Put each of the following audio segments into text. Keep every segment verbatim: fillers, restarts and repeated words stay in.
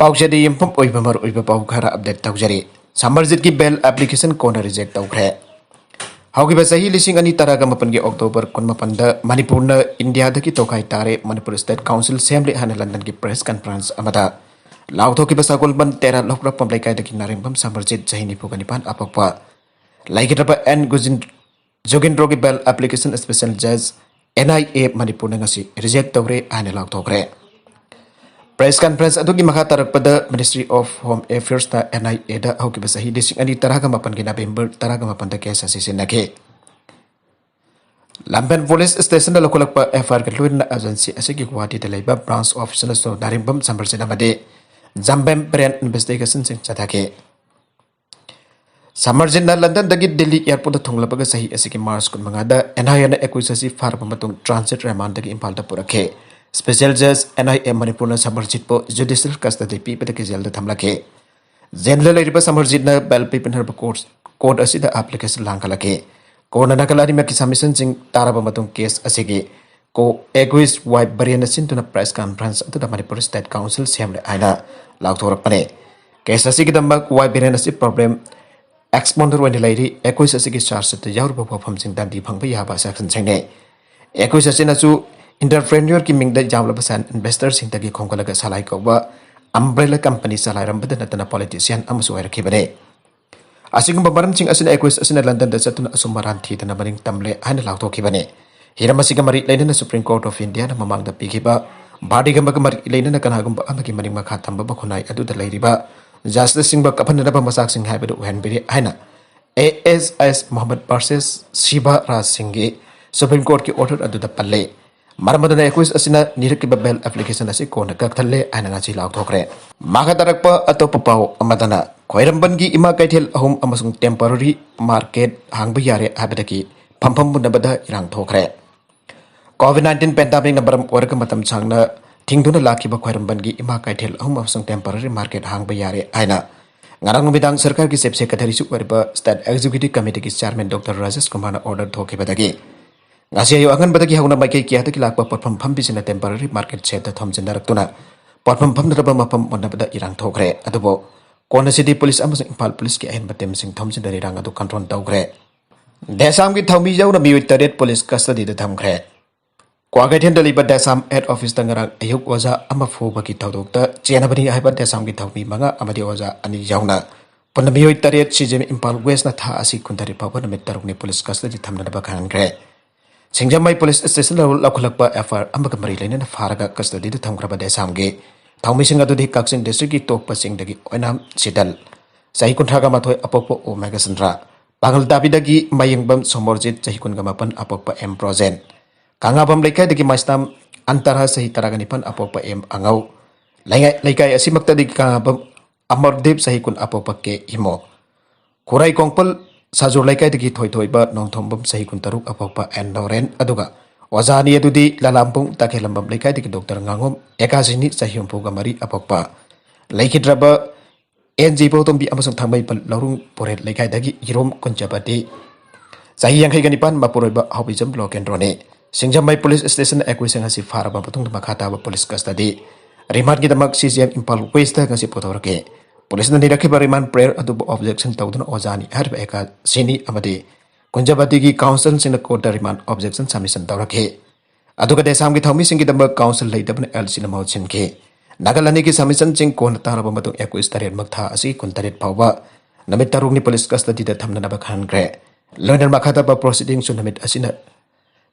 ꯄꯥꯎꯆꯦꯗ ꯌꯨꯝꯐꯝ ꯑꯣꯏꯕ ꯃꯔꯨꯑꯣꯏꯕ ꯄꯥꯎ ꯈꯔ ꯑꯞꯗꯦꯠ ꯇꯧꯖꯔꯤ꯫ ꯁꯃꯔꯖꯤꯠꯀꯤ ꯕꯦꯜ ꯑꯦꯄ꯭ꯂꯤꯀꯦꯁꯟ ꯀꯣꯟꯅ ꯔꯤꯖꯦꯛ ꯇꯧꯈ꯭ꯔꯦ꯫ ꯍꯧꯈꯤꯕ ꯆꯍꯤ ꯂꯤꯁꯤꯡ ꯑꯅꯤ ꯇꯔꯥꯒ ꯃꯥꯄꯟꯒꯤ ꯑꯣꯛꯇꯣꯕꯔ ꯀꯨꯟꯃꯥꯄꯟꯗ ꯃꯅꯤꯄꯨꯔꯅ ꯏꯟꯗꯤꯌꯥꯗꯒꯤ ꯇꯣꯈꯥꯏ ꯇꯥꯔꯦ, ꯃꯅꯤꯄꯨꯔ ꯁ꯭ꯇꯦꯠ ꯀꯥꯎꯟꯁꯤꯜ ꯁꯦꯝꯂꯦ ꯍꯥꯏꯅ ꯂꯟꯗꯟꯒꯤ ꯄ꯭ꯔꯦꯁ ꯀꯟꯐꯔꯦꯟꯁ ꯑꯃꯗ ꯂꯥꯎꯊꯣꯛꯈꯤꯕ ꯁꯒꯣꯜꯕꯟ ꯇꯦꯔꯥ ꯂꯧꯈ꯭ꯔꯥꯛꯄꯝ ꯂꯩꯀꯥꯏꯗꯒꯤ ꯅꯥꯔꯦꯡꯕꯝ ꯁꯃꯔꯖꯤꯠ, ꯆꯍꯤ ꯅꯤꯐꯨꯒ ꯅꯤꯄꯥꯟ, ꯑꯄꯣꯛꯄ ꯂꯩꯈꯤꯗ꯭ꯔꯕ ꯑꯦꯟ ꯒꯨꯖꯤꯟ-, ꯖꯣꯒꯤꯟꯗ꯭ꯔꯣꯒꯤ ꯕꯦꯜ ꯑꯦꯄ꯭ꯂꯤꯀꯦꯁꯟ ꯁ꯭ꯄꯦꯁꯦꯜ ꯖꯖ, ꯑꯦꯟ ꯑꯥꯏ ꯑꯦ, ꯃꯅꯤꯄꯨꯔꯅ ꯉꯁꯤ ꯔꯤꯖꯦꯛ ꯇꯧꯔꯦ ꯍꯥꯏꯅ ꯂꯥꯎꯊꯣꯛꯈ꯭ꯔꯦ꯫ ꯄ꯭ꯔꯦꯁ ꯀꯟꯐꯔꯦꯟꯁ ꯑꯗꯨꯒꯤ ꯃꯈꯥ ꯇꯥꯔꯛꯄꯗ Ministry of Home Affairs ꯇ ꯑꯦꯟ ꯑꯥꯏ ꯑꯦ ꯗ ꯍꯧꯈꯤꯕ ꯆꯍꯤ ꯂꯤꯁꯤꯡ ꯑꯅꯤ ꯇꯔꯥꯒ ꯃꯥꯄꯟꯒꯤ ꯅꯕꯦꯝꯕꯔ ꯇꯔꯥꯒ ꯃꯥꯄꯟꯗ ꯀꯦꯁ ꯑꯁꯤ ꯁꯤꯟꯅꯈꯤ꯫ ꯂꯝꯐꯦꯜ ꯄꯨꯂꯤꯁ ꯁ꯭ꯇꯦꯁꯟꯗ ꯂꯧꯈꯠꯂꯛꯄ ꯑꯦꯐ ꯑꯥꯏ ꯑꯥꯔꯒ ꯂꯣꯏꯅꯅ ꯑꯦꯖꯦꯟꯁꯤ ꯑꯁꯤꯒꯤ ꯒꯨꯋꯥꯍꯥꯇꯤꯗ ꯂꯩꯕ ꯕ꯭ꯔꯥꯟꯁ ꯑꯣꯐꯤꯁꯅꯁꯨ ꯅꯥꯔꯦꯡꯕꯝ ꯁꯃꯔꯖꯤꯠ ꯑꯃꯗꯤ ꯖꯝꯕꯦꯝ ꯕꯤꯔꯦꯟ ꯏꯟꯚꯦꯁꯇꯤꯒꯦꯁꯟꯁꯤꯡ ꯆꯠꯊꯈꯤ꯫ ꯁꯃꯔꯖꯤꯠꯅ ꯂꯟꯗꯟꯗꯒꯤ ꯗꯤꯜꯂꯤ ꯑꯦꯌꯔꯄꯣꯔꯠꯇ ꯊꯨꯡꯂꯕꯒ ꯆꯍꯤ ꯑꯁꯤꯒꯤ ꯃꯥꯔꯆ ꯀꯨꯟꯃꯉꯥꯗ ꯑꯦꯟ ꯑꯥꯏ ꯑꯦꯅ ꯑꯦꯀ꯭ꯌꯨꯁ ꯑꯁꯤ ꯐꯥꯔꯕ ꯃꯇꯨꯡ ꯇ꯭ꯔꯥꯟꯖꯤꯠ ꯔꯦꯃꯥꯟꯗꯒꯤ ꯏꯝꯐꯥꯜꯗ ꯄꯨꯔꯛꯈꯤ꯫ ꯁ꯭ꯄꯦꯁꯦꯜ ꯖꯖ, ꯑꯦꯟ ꯑꯥꯏ ꯑꯦ, ꯃꯅꯤꯄꯨꯔꯅ ꯁꯃꯔꯖꯤꯠꯄꯨ ꯖꯨꯗꯤꯁꯤꯌꯦꯜ ꯀꯁꯇꯗꯤ ꯄꯤꯕꯗꯒꯤ ꯖꯦꯜꯗ ꯊꯝꯂꯛꯈꯤ꯫ ꯖꯦꯜꯗ ꯂꯩꯔꯤꯕ ꯁꯃꯔꯖꯤꯠꯅ ꯕꯦꯜ ꯄꯤꯕꯤꯅꯕ ꯀꯣꯔꯠ, ꯀꯣꯔꯠ ꯑꯁꯤꯗ ꯑꯦꯄ꯭ꯂꯤꯀꯦꯁꯟ ꯂꯥꯡꯈꯠꯂꯛꯈꯤ꯫ ꯀꯣꯟꯅ ꯅꯥꯀꯜ ꯑꯅꯤꯃꯛꯀꯤ ꯁꯕꯃꯤꯁꯟꯁꯤꯡ ꯇꯥꯔꯕ ꯃꯇꯨꯡ ꯀꯦꯁ ꯑꯁꯤꯒꯤ ꯀꯣ ꯑꯦꯀ꯭ꯌꯨꯁ ꯋꯥꯏ ꯕꯤꯔꯦꯟꯅ ꯁꯤꯟꯗꯨꯅ ꯄ꯭ꯔꯦꯁ ꯀꯟꯐꯔꯦꯟꯁ ꯑꯗꯨꯗ ꯃꯅꯤꯄꯨꯔ ꯁ꯭ꯇꯦꯠ ꯀꯥꯎꯟꯁꯤꯜ ꯁꯦꯝꯂꯦ ꯍꯥꯏꯅ ꯂꯥꯎꯊꯣꯔꯛꯄꯅꯤ꯫ ꯀꯦꯁ ꯑꯁꯤꯒꯤꯗꯃꯛ ꯋꯥꯏ ꯕꯤꯔꯦꯟ ꯑꯁꯤ ꯄ꯭ꯔꯣꯕ꯭ꯂꯦꯝ ꯑꯦꯛꯁꯄꯣꯅꯦꯟꯠ ꯑꯣꯏꯅ ꯂꯩꯔꯤ꯫ ꯑꯦꯀ꯭ꯌꯨꯁ ꯑꯁꯤꯒꯤ ꯆꯥꯔꯖ ꯁꯤꯠꯇ ꯌꯥꯎꯔꯤꯕ ꯋꯥꯐꯝꯁꯤꯡ ꯗꯟꯗꯤ ꯐꯪꯕ ꯌꯥꯕ ꯁꯦꯛꯁꯟꯁꯤꯡꯅꯤ꯫ ꯑꯦꯀ꯭ꯌꯨꯁ ꯑꯁꯤꯅꯁꯨ ꯑꯦꯟꯇꯔꯄ꯭ꯔꯦꯅ꯭ꯌꯣꯔꯒꯤ ꯃꯤꯡꯗ ꯌꯥꯝꯂꯕ ꯁꯦꯟ ꯏꯟꯚꯦꯁꯇꯔꯁꯤꯡꯗꯒꯤ ꯈꯣꯝꯒꯠꯂꯒ ꯁꯂꯥꯏ ꯀꯧꯕ ꯑꯝꯕ꯭ꯔꯦꯂꯥ ꯀꯝꯄꯅꯤ ꯆꯂꯥꯏꯔꯝꯕꯗ ꯅꯠꯇꯅ ꯄꯣꯂꯤꯇꯤꯁꯤꯌꯥꯟ ꯑꯃꯁꯨ ꯑꯣꯏꯔꯛꯈꯤꯕꯅꯤ꯫ ꯑꯁꯤꯒꯨꯝꯕ ꯃꯔꯝꯁꯤꯡ ꯑꯁꯤꯅ ꯑꯦꯀ꯭ꯌꯨꯁ ꯑꯁꯤꯅ ꯂꯟꯗꯟꯗ ꯆꯠꯇꯨꯅ ꯑꯁꯨꯝ ꯑꯔꯥꯟ ꯊꯤꯗꯅ ꯃꯅꯤꯡ ꯇꯝꯂꯦ ꯍꯥꯏꯅ ꯂꯥꯎꯊꯣꯛꯈꯤꯕꯅꯤ꯫ ꯍꯤꯔꯝ ꯑꯁꯤꯒ ꯃꯔꯤ ꯂꯩꯅꯅ Supreme Court of Indiaꯅ ꯃꯃꯥꯡꯗ ꯄꯤꯈꯤꯕ ꯚꯥꯔꯗꯤꯛ ꯑꯃꯒ ꯃꯔꯤ ꯂꯩꯅꯅ ꯀꯅꯥꯒꯨꯝꯕ ꯑꯃꯒꯤ ꯃꯅꯤꯡ ꯃꯈꯥ ꯊꯝꯕ ꯈꯨꯟꯅꯥꯏ ꯑꯗꯨꯗ ꯂꯩꯔꯤꯕ ꯖꯁꯇꯤꯁꯁꯤꯡꯕꯨ ꯀꯥꯞꯍꯟꯅꯅꯕ ꯃꯆꯥꯛꯁꯤꯡ ꯍꯥꯏꯕꯗꯨ ꯑꯣꯏꯍꯟꯕꯤꯔꯦ ꯍꯥꯏꯅ A S S Mohammad versus ꯁꯤꯚꯥ ꯔꯥꯖ ꯁꯤꯡꯒꯤ Supreme Courtꯀꯤ ꯑꯣꯔꯗꯔ ꯑꯗꯨꯗ ꯄꯜꯂꯦ꯫ ꯃꯔꯝ ꯑꯗꯨꯅ ꯑꯦꯀ꯭ꯌꯨꯁ ꯑꯁꯤꯅ ꯅꯤꯔꯛꯈꯤꯕ ꯕꯦꯜ ꯑꯦꯄ꯭ꯂꯤꯀꯦꯁꯟ ꯑꯁꯤ ꯀꯣꯟꯅ ꯀꯛꯊꯠꯂꯦ ꯍꯥꯏꯅ ꯉꯁꯤ ꯂꯥꯎꯊꯣꯛꯈ꯭ꯔꯦ꯫ ꯃꯈꯥ ꯇꯥꯔꯛꯄ ꯑꯇꯣꯞꯄ ꯄꯥꯎ ꯑꯃꯗꯅ, ꯈ꯭ꯋꯥꯏꯔꯝꯕꯟꯒꯤ ꯏꯃꯥ ꯀꯩꯊꯦꯜ ꯑꯍꯨꯝ ꯑꯃꯁꯨꯡ ꯇꯦꯝꯄꯔꯔꯤ ꯃꯥꯔꯀꯦꯠ ꯍꯥꯡꯕ ꯌꯥꯔꯦ ꯍꯥꯏꯕꯗꯒꯤ ꯐꯝꯐꯝ ꯃꯨꯟꯅꯕꯗ ꯏꯔꯥꯡ ꯊꯣꯛꯈ꯭ꯔꯦ꯫ ꯀꯣꯚꯤꯗ ꯅꯥꯏꯟꯇꯤꯟ ꯄꯦꯟꯗꯥꯃꯤꯛꯅ ꯃꯔꯝ ꯑꯣꯏꯔꯒ ꯃꯇꯝ ꯁꯥꯡꯅ ꯊꯤꯡꯗꯨꯅ ꯂꯥꯛꯈꯤꯕ ꯈ꯭ꯋꯥꯏꯔꯝꯕꯟꯒꯤ ꯏꯃꯥ ꯀꯩꯊꯦꯜ ꯑꯍꯨꯝ ꯑꯃꯁꯨꯡ ꯇꯦꯝꯄꯔꯔꯤ ꯃꯥꯔꯀꯦꯠ ꯍꯥꯡꯕ ꯌꯥꯔꯦ ꯍꯥꯏꯅ ꯉꯔꯥꯡ ꯅꯨꯃꯤꯗꯥꯡ ꯁꯔꯀꯥꯔꯒꯤ ꯆꯤꯐ ꯁꯦꯀ꯭ꯔꯦꯇꯔꯤꯁꯨ ꯑꯣꯏꯔꯤꯕ ꯁ꯭ꯇꯦꯠ ꯑꯦꯛꯖꯤꯀ꯭ꯌꯨꯇꯤꯚ ꯀꯃꯤꯇꯤꯒꯤ ꯆꯤꯌꯥꯔꯃꯦꯟ ꯗꯣꯛꯇꯔ ꯔꯥꯖꯦꯁ ꯀꯨꯃꯥꯔꯅ ꯑꯣꯔꯗꯔ ꯊꯣꯛꯈꯤꯕꯗꯒꯤ ꯉꯁꯤ ꯑꯌꯨꯛ ꯑꯉꯟꯕꯗꯒꯤ ꯍꯧꯅ ꯃꯥꯏꯀꯩ ꯀꯌꯥꯗꯒꯤ ꯂꯥꯛꯄ ꯄꯣꯠꯐꯝ ꯐꯝꯕꯤꯁꯤꯡꯅ ꯇꯦꯝꯄꯔꯔꯤ ꯃꯥꯔꯀꯦꯠ ꯁꯦꯠꯇ ꯊꯣꯝꯖꯤꯟꯅꯔꯛꯇꯨꯅ ꯄꯣꯠꯐꯝ ꯐꯝꯅꯗꯕ ꯃꯐꯝ ꯃꯨꯟꯅꯕꯗ ꯏꯔꯥꯡ ꯊꯣꯛꯈ꯭ꯔꯦ꯫ ꯑꯗꯨꯕꯨ ꯀꯣꯟꯅ ꯁꯤꯇꯤ ꯄꯨꯂꯤꯁ ꯑꯃꯁꯨꯡ ꯏꯝꯐꯥꯜ ꯄꯨꯂꯤꯁꯀꯤ ꯑꯍꯦꯟꯕ ꯇꯤꯝꯁꯤꯡ ꯊꯣꯝꯖꯤꯟꯗꯨꯅ ꯏꯔꯥꯡ ꯑꯗꯨ ꯀꯟꯇ꯭ꯔꯣꯜ ꯇꯧꯈ꯭ꯔꯦ꯫ ꯗꯦꯁꯥꯝꯒꯤ ꯊꯧꯃꯤ ꯌꯥꯎꯅ ꯃꯤꯑꯣꯏ ꯇꯔꯦꯠ ꯄꯨꯂꯤꯁ ꯀꯁꯇꯗꯤꯗ ꯊꯝꯈ꯭ꯔꯦ꯫ ꯀ꯭ꯋꯥꯀꯩꯊꯦꯜꯗ ꯂꯩꯕ ꯗꯦꯁꯥꯝ ꯍꯦꯗ ꯑꯣꯐꯤꯁꯇ ꯉꯔꯥꯡ ꯑꯌꯨꯛ ꯑꯣꯖꯥ ꯑꯃ ꯐꯨꯕꯒꯤ ꯊꯧꯗꯣꯛꯇ ꯆꯦꯟꯅꯕꯅꯤ ꯍꯥꯏꯕ ꯗꯦꯁꯥꯝꯒꯤ ꯊꯧꯃꯤ ꯃꯉꯥ ꯑꯃꯗꯤ ꯑꯣꯖꯥ ꯑꯅꯤ ꯌꯥꯎꯅ ꯄꯨꯟꯅ ꯃꯤꯑꯣꯏ ꯇꯔꯦꯠ ꯁꯤꯖꯦꯝ ꯏꯝꯐꯥꯜ ꯋꯦꯁꯅ ꯊꯥ ꯑꯁꯤ ꯀꯨꯟꯇꯔꯦꯠ ꯐꯥꯎꯕ ꯅꯨꯃꯤꯠ ꯇꯔꯨꯛꯅꯤ ꯄꯨꯂꯤꯁ ꯀꯁꯇꯗꯤ ꯊꯝꯅꯅꯕ ꯈꯪꯍꯟꯈ꯭ꯔꯦ꯫ ꯁꯤꯡꯖꯃꯩ ꯄꯨꯂꯤꯁ ꯁ꯭ꯇꯦꯁꯟꯗ ꯂꯧꯈꯠꯂꯛꯄ ꯑꯦꯐ ꯑꯥꯏ ꯑꯥꯔ ꯑꯃꯒ ꯃꯔꯤ ꯂꯩꯅꯅ ꯐꯥꯔꯒ ꯀꯁꯇꯗꯤꯗ ꯊꯝꯈ꯭ꯔꯕ ꯗꯦꯁꯥꯝꯒꯤ ꯊꯧꯃꯤꯁꯤꯡ ꯑꯗꯨꯗꯤ ꯀꯛꯆꯤꯡ ꯗꯤꯁꯇ꯭ꯔꯤꯛꯀꯤ ꯇꯣꯛꯄ ꯆꯤꯡꯗꯒꯤ ꯑꯣꯏꯅꯥꯝ ꯁꯤꯗꯜ, ꯆꯍꯤ ꯀꯨꯟꯊ꯭ꯔꯥꯒ ꯃꯥꯊꯣꯏ, ꯑꯄꯣꯛꯄ ꯑꯣ ꯃꯦꯘꯆꯟꯗ꯭ꯔ, ꯄꯥꯡꯒꯜ ꯇꯥꯕꯤꯗꯒꯤ ꯃꯌꯦꯡꯕꯝ ꯁꯣꯃꯣꯔꯖꯤꯠ, ꯆꯍꯤ ꯀꯨꯟꯒ ꯃꯥꯄꯟ, ꯑꯄꯣꯛꯄ ꯑꯦꯝ ꯄ꯭ꯔꯣꯖꯦꯟ, ꯀꯪꯂꯥꯕꯝ ꯂꯩꯀꯥꯏꯗꯒꯤ ꯃꯩꯁꯅꯥꯝ ꯑꯟꯇꯔꯥ, ꯆꯍꯤ ꯇꯔꯥꯒ ꯅꯤꯄꯥꯟ, ꯑꯄꯣꯛꯄ ꯑꯦꯝ ꯑꯉꯧ, ꯂꯩꯉꯥꯏ-, ꯂꯩꯀꯥꯏ ꯑꯁꯤꯃꯛꯇꯗꯤ ꯀꯪꯂꯥꯕꯝ ꯑꯃꯔꯗꯤꯞ, ꯆꯍꯤ ꯀꯨꯟ, ꯑꯄꯣꯛꯄ ꯀꯦ ꯏꯃꯣ, ꯈꯨꯔꯥꯏ ꯀꯣꯡꯄꯜ ꯁꯥꯖꯨꯔ ꯂꯩꯀꯥꯏꯗꯒꯤ ꯊꯣꯏꯊꯣꯏꯕ ꯅꯣꯡꯊꯣꯝꯕꯝ, ꯆꯍꯤ ꯀꯨꯟꯇꯔꯨꯛ, ꯑꯄꯣꯛꯄ ꯑꯦꯟ ꯂꯣꯔꯦꯟ, ꯑꯗꯨꯒ ꯑꯣꯖꯥ ꯑꯅꯤ ꯑꯗꯨꯗꯤ ꯂꯂꯥꯝꯕꯨꯡ ꯇꯈꯦꯜꯂꯝꯕꯝ ꯂꯩꯀꯥꯏꯗꯒꯤ ꯗꯣꯛꯇꯔ ꯉꯥꯉꯣꯝ ꯑꯦꯀꯥꯁꯤꯅꯤ, ꯆꯍꯤ ꯍꯨꯝꯐꯨꯒ ꯃꯔꯤ, ꯑꯄꯣꯛꯄ ꯂꯩꯈꯤꯗ꯭ꯔꯕ ꯑꯦꯟ ꯖꯤ ꯄꯥꯎꯇꯣꯝꯕꯤ ꯑꯃꯁꯨꯡ ꯊꯥꯡꯃꯩꯕꯟ ꯂꯧꯔꯨꯡ ꯄꯣꯔꯦꯠ ꯂꯩꯀꯥꯏꯗꯒꯤ ꯌꯦꯔꯨꯝ ꯀꯨꯟꯖꯕꯗꯤ, ꯆꯍꯤ ꯌꯥꯡꯈꯩꯒ ꯅꯤꯄꯥꯟ, ꯃꯄꯨꯔꯣꯏꯕ ꯍꯥꯎꯕꯤꯖꯝ ꯂꯣꯀꯦꯟꯗ꯭ꯔꯣꯅꯤ꯫ ꯁꯤꯡꯖꯃꯩ ꯄꯨꯂꯤꯁ ꯁ꯭ꯇꯦꯁꯟ ꯑꯩꯈꯣꯏꯁꯤꯡ ꯑꯁꯤ ꯐꯥꯔꯕ ꯃꯇꯨꯡꯗ ꯃꯈꯥ ꯇꯥꯕ police ꯀꯁꯇꯗꯤ ꯔꯤꯃꯥꯟꯒꯤꯗꯃꯛ C G M Imphal west ꯉꯁꯤ ꯄꯨꯊꯣꯔꯛꯈꯤ꯫ ꯄꯨꯂꯤꯁꯅ ꯅꯤꯔꯛꯈꯤꯕ ꯔꯤꯃꯥꯟ ꯄ꯭ꯔꯦꯌꯔ ꯑꯗꯨꯕꯨ ꯑꯣꯕꯖꯦꯛꯁꯟ ꯇꯧꯗꯨꯅ ꯑꯣꯖꯥꯅꯤ ꯍꯥꯏꯔꯤꯕ ꯑꯦꯀꯥꯁꯤꯅꯤ ꯑꯃꯗꯤ ꯀꯨꯟꯖꯕꯗꯤꯒꯤ ꯀꯥꯎꯟꯁꯤꯜꯁꯤꯡꯅ ꯀꯣꯔꯠꯇ ꯔꯤꯃꯥꯟ ꯑꯣꯕꯖꯦꯛꯁꯟ ꯁꯕꯃꯤꯁꯟ ꯇꯧꯔꯛꯈꯤ꯫ ꯑꯗꯨꯒ ꯗꯦꯁꯥꯝꯒꯤ ꯊꯧꯃꯤꯁꯤꯡꯒꯤꯗꯃꯛ ꯀꯥꯎꯟꯁꯤꯜ ꯂꯩꯇꯕꯅ ꯑꯦꯜ ꯁꯤꯅ ꯃꯍꯨꯠ ꯁꯤꯟꯈꯤ꯫ ꯅꯥꯀꯜ ꯑꯅꯤꯒꯤ ꯁꯕꯃꯤꯁꯟꯁꯤꯡ ꯀꯣꯟꯅ ꯇꯥꯔꯕ ꯃꯇꯨꯡ ꯑꯦꯀꯨꯏꯁ ꯇꯔꯦꯠꯃꯛ ꯊꯥ ꯑꯁꯤ ꯀꯨꯟꯇꯔꯦꯠ ꯐꯥꯎꯕ ꯅꯨꯃꯤꯠ ꯇꯔꯨꯛꯅꯤ ꯄꯨꯂꯤꯁ ꯀꯁꯇꯗꯤꯗ ꯊꯝꯅꯅꯕ ꯈꯟꯈ꯭ꯔꯦ꯫ ꯂꯣꯏꯅꯅ ꯃꯈꯥ ꯇꯥꯕ ꯄ꯭ꯔꯣꯁꯤꯗꯤꯡꯁꯨ ꯅꯨꯃꯤꯠ ꯑꯁꯤꯅ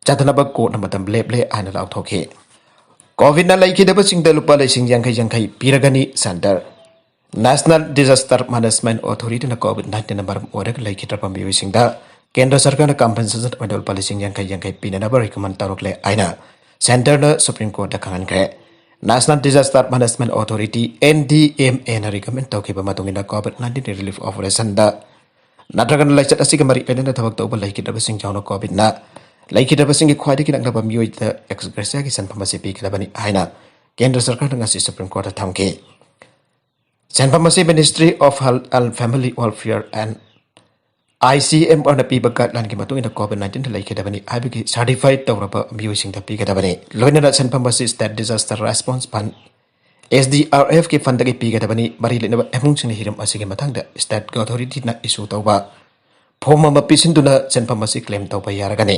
ꯆꯠꯊꯅꯕ ꯀꯣꯔꯠꯅ ꯃꯇꯝ ꯂꯦꯞꯂꯦ ꯍꯥꯏꯅ ꯂꯥꯎꯊꯣꯛꯈꯤ꯫ ꯀꯣꯚꯤꯗꯅ ꯂꯩꯈꯤꯗꯕꯁꯤꯡꯗ ꯂꯨꯄꯥ ꯂꯤꯁꯤꯡ ꯌꯥꯡꯈꯩ ꯌꯥꯡꯈꯩ ꯄꯤꯔꯒꯅꯤ ꯁꯦꯟꯇꯔ꯫ ꯅꯦꯁꯅꯦꯜ ꯗꯤꯖꯥꯁꯇꯔ ꯃꯦꯅꯦꯖꯃꯦꯟꯠ ꯑꯣꯊꯣꯔꯤꯇꯤꯅ ꯀꯣꯚꯤꯗ ꯅꯥꯏꯟꯇꯤꯟꯅ ꯃꯔꯝ ꯑꯣꯏꯔꯒ ꯂꯩꯈꯤꯗ꯭ꯔꯕ ꯃꯤꯑꯣꯏꯁꯤꯡꯗ ꯀꯦꯟꯗ꯭ꯔ ꯁꯔꯀꯥꯔꯅ ꯀꯝꯄꯦꯟꯁꯦꯁꯟ ꯑꯣꯏꯅ ꯂꯨꯄꯥ ꯂꯤꯁꯤꯡ ꯌꯥꯡꯈꯩ ꯌꯥꯡꯈꯩ ꯄꯤꯅꯅꯕ ꯔꯤꯀꯃꯦꯟ ꯇꯧꯔꯛꯂꯦ ꯍꯥꯏꯅ ꯁꯦꯟꯇꯔꯅ ꯁꯨꯄ꯭ꯔꯤꯝ ꯀꯣꯔꯠꯇ ꯈꯪꯍꯟꯈ꯭ꯔꯦ꯫ National disaster management authority, N D M ꯑꯦꯅ ꯔꯤꯀꯃꯦꯟ ꯇꯧꯈꯤꯕ ꯃꯇꯨꯡ ꯏꯟꯅ ꯀꯣꯚꯤꯗ ꯅꯥꯏꯟꯇꯤꯟ ꯔꯤꯂꯤꯐ ꯑꯣꯄꯔꯦꯁꯟꯗ ꯅꯠꯇ꯭ꯔꯒꯅ ꯂꯥꯏꯆꯠ ꯑꯁꯤꯒ ꯃꯔꯤ ꯂꯩꯅꯅ ꯊꯕꯛ ꯇꯧꯕ ꯂꯩꯈꯤꯗ꯭ꯔꯕꯁꯤꯡ ꯌꯥꯎꯅ ꯀꯣꯚꯤꯗꯅ ꯂꯩꯈꯤꯗ꯭ꯔꯕꯁꯤꯡꯒꯤ ꯈ꯭ꯋꯥꯏꯗꯒꯤ ꯅꯛꯅꯕ ꯃꯤꯑꯣꯏꯗ ꯑꯦꯛꯁ ꯒ꯭ꯔꯦꯁꯤꯌꯥꯒꯤ ꯁꯦꯟꯐꯝ ꯑꯁꯤ ꯄꯤꯒꯗꯕꯅꯤ ꯍꯥꯏꯅ ꯀꯦꯟꯗ꯭ꯔ ꯁꯔꯀꯥꯔꯅ ꯉꯁꯤ ꯁꯨꯄ꯭ꯔꯤꯝ ꯀꯣꯔꯠꯇ ꯊꯝꯈꯤ꯫ ꯁꯦꯟꯐꯝ ꯑꯁꯤ Ministry of Health and Family Welfare and I C M R ꯅ ꯄꯤꯕ ꯒꯥꯏꯗꯂꯥꯏꯟꯒꯤ ꯃꯇꯨꯡ ꯏꯟꯅ ꯀꯣꯚꯤꯗ ꯅꯥꯏꯟꯇꯤꯟꯗ ꯂꯩꯈꯤꯗꯕꯅꯤ ꯍꯥꯏꯕꯒꯤ ꯁꯔꯇꯤꯐꯥꯏ ꯇꯧꯔꯕ ꯃꯤꯑꯣꯏꯁꯤꯡꯗ ꯄꯤꯒꯗꯕꯅꯤ꯫ ꯂꯣꯏꯅꯅ ꯁꯦꯟꯐꯝ ꯑꯁꯤ state disaster response fund, S D R ꯑꯦꯐꯀꯤ ꯐꯟꯗꯒꯤ ꯄꯤꯒꯗꯕꯅꯤ꯫ ꯃꯔꯤ ꯂꯩꯅꯕ ꯏꯃꯨꯡꯁꯤꯡꯅ ꯍꯤꯔꯝ ꯑꯁꯤꯒꯤ ꯃꯇꯥꯡꯗ ꯁ꯭ꯇꯦꯠ ꯑꯣꯊꯣꯔꯤꯇꯤꯅ ꯏꯁꯨ ꯇꯧꯕ ꯐꯣꯔꯝ ꯑꯃ ꯄꯤꯁꯤꯟꯗꯨꯅ ꯁꯦꯟꯐꯝ ꯑꯁꯤ ꯀ꯭ꯂꯦꯝ ꯇꯧꯕ ꯌꯥꯔꯒꯅꯤ꯫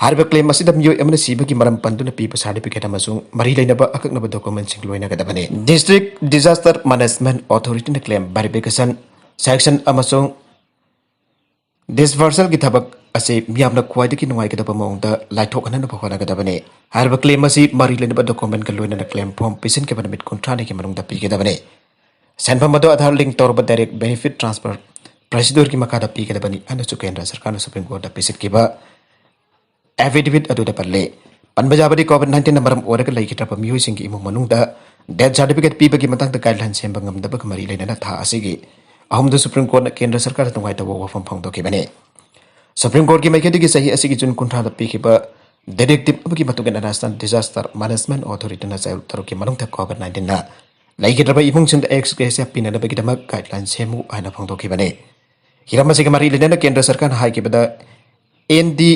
ꯍꯥꯏꯔꯤꯕ ꯀ꯭ꯂꯦꯝ ꯑꯁꯤꯗ ꯃꯤꯑꯣꯏ ꯑꯃꯅ ꯁꯤꯕꯒꯤ ꯃꯔꯝ ꯄꯟꯗꯨꯅ ꯄꯤꯕ ꯁꯥꯔꯇꯤꯐꯤꯀꯦꯠ ꯑꯃꯁꯨꯡ ꯃꯔꯤ ꯂꯩꯅꯕ ꯑꯀꯛꯅꯕ ꯗꯣꯀꯨꯃꯦꯟꯁꯤꯡ ꯂꯣꯏꯅꯒꯗꯕꯅꯤ꯫ ꯗꯤꯁꯇ꯭ꯔꯤꯛ ꯗꯤꯖꯥꯁꯇꯔ ꯃꯦꯅꯦꯖꯃꯦꯟꯠ ꯑꯣꯊꯣꯔꯤꯇꯤꯅ ꯀ꯭ꯂꯦꯝ ꯚꯦꯔꯤꯐꯤꯀꯦꯁꯟ ꯁꯦꯛꯁꯟ ꯑꯃꯁꯨꯡ ꯗꯤꯁꯕꯔꯁꯦꯜꯒꯤ ꯊꯕꯛ ꯑꯁꯤ ꯃꯤꯌꯥꯝꯅ ꯈ꯭ꯋꯥꯏꯗꯒꯤ ꯅꯨꯡꯉꯥꯏꯒꯗꯕ ꯃꯑꯣꯡꯗ ꯂꯥꯏꯊꯣꯛꯍꯟꯅꯕ ꯍꯣꯠꯅꯒꯗꯕꯅꯤ꯫ ꯍꯥꯏꯔꯤꯕ ꯀ꯭ꯂꯦꯝ ꯑꯁꯤ ꯃꯔꯤ ꯂꯩꯅꯕ ꯗꯣꯀꯨꯃꯦꯟꯒ ꯂꯣꯏꯅꯅ ꯀ꯭ꯂꯦꯝ ꯐꯣꯔꯝ ꯄꯤꯁꯤꯟꯈꯤꯕ ꯅꯨꯃꯤꯠ ꯀꯨꯟꯊ꯭ꯔꯥꯅꯤꯒꯤ ꯃꯅꯨꯡꯗ ꯄꯤꯒꯗꯕꯅꯤ꯫ ꯁꯦꯟꯐꯝ ꯑꯗꯨ ꯑꯥꯙꯥꯔ ꯂꯤꯡ ꯇꯧꯔꯕ ꯗꯥꯏꯔꯦꯛꯠ ꯕꯦꯅꯤꯐꯤꯠ ꯇ꯭ꯔꯥꯟꯁꯐꯔ ꯄ꯭ꯔꯣꯁꯤꯗ꯭ꯌꯨꯔꯒꯤ ꯃꯈꯥꯗ ꯄꯤꯒꯗꯕꯅꯤ ꯍꯥꯏꯅꯁꯨ ꯀꯦꯟꯗ꯭ꯔ ꯁꯔꯀꯥꯔꯅ ꯁꯨꯄ꯭ꯔꯤꯝ ꯀꯣꯔꯠꯇ ꯄꯤꯁꯤꯟꯈꯤꯕ ꯑꯦꯐꯤꯗꯦꯚꯤꯠ ꯑꯗꯨꯗ ꯄꯜꯂꯤ꯫ ꯄꯟꯕ ꯌꯥꯕꯗꯤ, ꯀꯣꯚꯤꯗ ꯅꯥꯏꯟꯇꯤꯟꯅ ꯃꯔꯝ ꯑꯣꯏꯔꯒ ꯂꯩꯈꯤꯗ꯭ꯔꯕ ꯃꯤꯑꯣꯏꯁꯤꯡꯒꯤ ꯏꯃꯨꯡ ꯃꯅꯨꯡꯗ ꯗꯦꯊ ꯁꯥꯔꯇꯤꯐꯤꯀꯦꯠ ꯄꯤꯕꯒꯤ ꯃꯇꯥꯡꯗ ꯒꯥꯏꯗꯂꯥꯏꯟ ꯁꯦꯝꯕ ꯉꯝꯗꯕꯒ ꯃꯔꯤ ꯂꯩꯅꯅ ꯊꯥ ꯑꯁꯤꯒꯤ ꯑꯍꯨꯝꯗ ꯁꯨꯄ꯭ꯔꯤꯝ ꯀꯣꯔꯠꯅ ꯀꯦꯟꯗ꯭ꯔ ꯁꯔꯀꯥꯔꯗ ꯅꯨꯡꯉꯥꯏꯇꯕ ꯋꯥꯐꯝ ꯐꯣꯡꯗꯣꯛꯈꯤꯕꯅꯤ꯫ ꯁꯨꯄ꯭ꯔꯤꯝ ꯀꯣꯔꯠꯀꯤ ꯃꯥꯏꯀꯩꯗꯒꯤ ꯆꯍꯤ ꯑꯁꯤꯒꯤ ꯖꯨꯟ ꯀꯨꯟꯊ꯭ꯔꯥꯗ ꯄꯤꯈꯤꯕ ꯗꯥꯏꯔꯦꯛꯇꯤꯚ ꯑꯃꯒꯤ ꯃꯇꯨꯡ ꯏꯟꯅ ꯅꯦꯁꯅꯦꯜ ꯗꯤꯖꯥꯁꯇꯔ ꯃꯦꯅꯦꯖꯃꯦꯟꯠ ꯑꯣꯊꯣꯔꯤꯇꯤꯅ ꯆꯌꯣꯜ ꯇꯔꯨꯛꯀꯤ ꯃꯅꯨꯡꯗ ꯀꯣꯚꯤꯗ ꯅꯥꯏꯟꯇꯤꯟꯅ ꯂꯩꯈꯤꯗ꯭ꯔꯕ ꯏꯃꯨꯡꯁꯤꯡꯗ ꯑꯦꯛꯁ ꯒ꯭ꯔꯦꯁꯤꯌꯥ ꯄꯤꯅꯅꯕꯒꯤꯗꯃꯛ ꯒꯥꯏꯗꯂꯥꯏꯟ ꯁꯦꯝꯃꯨ ꯍꯥꯏꯅ ꯐꯣꯡꯗꯣꯛꯈꯤꯕꯅꯤ꯫ ꯍꯤꯔꯝ ꯑꯁꯤꯒ ꯃꯔꯤ ꯂꯩꯅꯅ ꯀꯦꯟꯗ꯭ꯔ ꯁꯔꯀꯥꯔꯅ ꯍꯥꯏꯈꯤꯕꯗ, ꯑꯦꯟ ꯗꯤ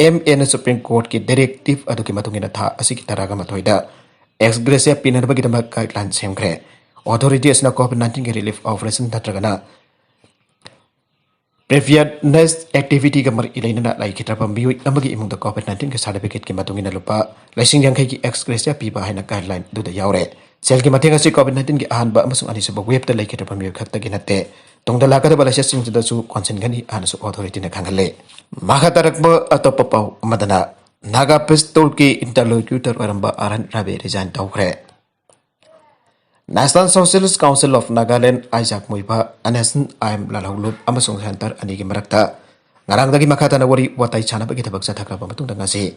ꯑꯦꯝ ꯑꯦꯅ ꯁꯨꯄ꯭ꯔꯤꯝ ꯀꯣꯔꯠꯀꯤ ꯗꯥꯏꯔꯦꯛꯇꯤꯚ ꯑꯗꯨꯒꯤ ꯃꯇꯨꯡ ꯏꯟꯅ ꯊꯥ ꯑꯁꯤꯒꯤ ꯇꯔꯥꯒ ꯃꯥꯊꯣꯏꯗ ꯑꯦꯛꯁ ꯒ꯭ꯔꯦꯁꯤꯌꯥ ꯄꯤꯅꯅꯕꯒꯤꯗꯃꯛ ꯒꯥꯏꯗꯂꯥꯏꯟ ꯁꯦꯝꯈ꯭ꯔꯦ꯫ ꯑꯣꯊꯣꯔꯤꯇꯤ ꯑꯁꯤꯅ ꯀꯣꯚꯤꯗ ꯅꯥꯏꯟꯇꯤꯟꯒꯤ ꯔꯤꯂꯤꯐ ꯑꯣꯄꯔꯦꯁꯟ ꯅꯠꯇ꯭ꯔꯒꯅ ꯄ꯭ꯔꯤꯄꯤꯌꯔꯅꯦꯁ ꯑꯦꯛꯇꯤꯚꯤꯇꯤꯒ ꯃꯔꯤ ꯂꯩꯅꯅ ꯂꯩꯈꯤꯗ꯭ꯔꯕ ꯃꯤꯑꯣꯏ ꯑꯃꯒꯤ ꯏꯃꯨꯡꯗ ꯀꯣꯚꯤꯗ ꯅꯥꯏꯟꯇꯤꯟꯒꯤ ꯁꯥꯔꯇꯤꯐꯤꯀꯦꯠꯀꯤ ꯃꯇꯨꯡ ꯏꯟꯅ ꯂꯨꯄꯥ ꯂꯤꯁꯤꯡ ꯌꯥꯡꯈꯩꯒꯤ ꯑꯦꯛꯁ ꯒ꯭ꯔꯦꯁꯤꯌꯥ ꯄꯤꯕ ꯍꯥꯏꯅ ꯒꯥꯏꯗꯂꯥꯏꯟ ꯑꯗꯨꯗ ꯌꯥꯎꯔꯦ꯫ ꯁꯦꯜꯒꯤ ꯃꯇꯦꯡ ꯑꯁꯤ ꯀꯣꯚꯤꯗ ꯅꯥꯏꯟꯇꯤꯟꯒꯤ ꯑꯍꯥꯟꯕ ꯑꯃꯁꯨꯡ ꯑꯅꯤꯁꯨꯕ ꯋꯦꯚꯇ ꯂꯩꯈꯤꯗ꯭ꯔꯕ ꯃꯤꯑꯣꯏ ꯈꯛꯇꯒꯤ ꯅꯠꯇꯦ, ꯇꯨꯡꯗ ꯂꯥꯛꯀꯗꯕ ꯂꯥꯏꯆꯠꯁꯤꯡꯁꯤꯗꯁꯨ ꯀꯣꯟꯁꯤꯟꯒꯅꯤ ꯍꯥꯏꯅꯁꯨ ꯑꯣꯊꯣꯔꯤꯇꯤꯅ ꯈꯪꯍꯜꯂꯤ꯫ ꯃꯈꯥ ꯇꯥꯔꯛꯄ ꯑꯇꯣꯞꯄ ꯄꯥꯎ ꯑꯃꯗꯅ, ꯅꯥꯒꯥ ꯄꯤꯁ ꯇꯣꯜꯀꯤ ꯏꯟꯇꯔꯂꯣꯀ꯭ꯌꯨꯇꯔ ꯑꯣꯏꯔꯝꯕ ꯑꯥꯔ ꯑꯦꯟ ꯔꯕꯤ ꯔꯤꯖꯥꯏꯟ ꯇꯧꯈ꯭ꯔꯦ꯫ National Socialist Council of Nagaland, Isak Muivah N S N I M ꯂꯥꯜꯍꯧꯂꯨꯞ ꯑꯃꯁꯨꯡ ꯁꯦꯟꯇꯔ ꯑꯅꯤꯒꯤ ꯃꯔꯛꯇ ꯉꯔꯥꯡꯗꯒꯤ ꯃꯈꯥ ꯇꯥꯅ ꯋꯥꯔꯤ ꯋꯥꯇꯥꯏ ꯁꯥꯟꯅꯕꯒꯤ ꯊꯕꯛ ꯆꯠꯊꯈ꯭ꯔꯕ ꯃꯇꯨꯡꯗ ꯉꯁꯤ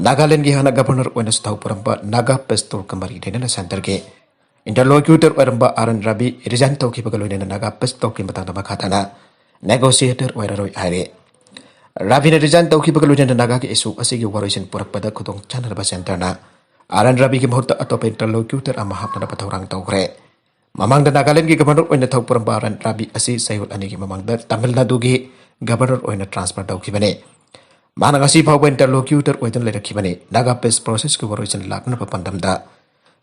ꯅꯥꯒꯥꯂꯦꯟꯒꯤ ꯍꯥꯟꯅ ꯒꯚꯔꯅꯔ ꯑꯣꯏꯅꯁꯨ ꯊꯧ ꯄꯨꯔꯝꯕ ꯅꯥꯒꯥ ꯄꯤꯁ ꯇꯣꯜꯀ ꯃꯔꯤ ꯂꯩꯅꯅ ꯁꯦꯟꯇꯔꯒꯤ ꯏꯟꯇꯔꯂꯣꯀ꯭ꯌꯨꯇꯔ ꯑꯣꯏꯔꯝꯕ ꯑꯥꯔ ꯑꯦꯟ ꯔꯕꯤ ꯔꯤꯖꯥꯏꯟ ꯇꯧꯈꯤꯕꯒ ꯂꯣꯏꯅꯅ ꯅꯥꯒꯥ ꯄꯤꯁ ꯇꯣꯜꯀꯤ ꯃꯇꯥꯡꯗ ꯃꯈꯥ ꯇꯥꯅ ꯅꯦꯒꯣꯁꯤꯌꯦꯇꯔ ꯑꯣꯏꯔꯔꯣꯏ ꯍꯥꯏꯔꯦ꯫ ꯔꯕꯤꯅ ꯔꯤꯖꯥꯏꯟ ꯇꯧꯈꯤꯕꯒ ꯂꯣꯏꯅꯅ ꯅꯥꯒꯥꯒꯤ ꯏꯁꯨ ꯑꯁꯤꯒꯤ ꯋꯥꯔꯣꯏꯁꯤꯟ ꯄꯨꯔꯛꯄꯗ ꯈꯨꯗꯣꯡ ꯆꯥꯅꯅꯕ ꯁꯦꯟꯇꯔꯅ ꯑꯥꯔ ꯑꯦꯟ ꯔꯕꯤꯒꯤ ꯃꯍꯨꯠꯇ ꯑꯇꯣꯞꯄ ꯏꯟꯇꯔꯂꯣꯀ꯭ꯌꯨꯇꯔ ꯑꯃ ꯍꯥꯞꯅꯅꯕ ꯊꯧꯔꯥꯡ ꯇꯧꯈ꯭ꯔꯦ꯫ ꯃꯃꯥꯡꯗ ꯅꯥꯒꯥꯂꯦꯟꯒꯤ ꯒꯚꯔꯅꯔ ꯑꯣꯏꯅ ꯊꯧ ꯄꯨꯔꯝꯕ ꯑꯥꯔ ꯑꯦꯟ ꯔꯕꯤ ꯑꯁꯤ ꯆꯌꯣꯜ ꯑꯅꯤꯒꯤ ꯃꯃꯥꯡꯗ ꯇꯥꯃꯤꯜ ꯅꯥꯗꯨꯒꯤ ꯒꯚꯔꯅꯔ ꯑꯣꯏꯅ ꯇ꯭ꯔꯥꯟꯁꯐꯔ ꯇꯧꯈꯤꯕꯅꯤ꯫ ꯃꯥꯅ ꯉꯁꯤ ꯐꯥꯎꯕ interlocutor ꯑꯣꯏꯗꯨꯅ ꯂꯩꯔꯛꯈꯤꯕꯅꯤ꯫ ꯅꯥꯒꯥ peace processꯀꯤ ꯋꯥꯔꯣꯏꯁꯤꯟ ꯂꯥꯛꯅꯅꯕ ꯄꯥꯟꯗꯝꯗ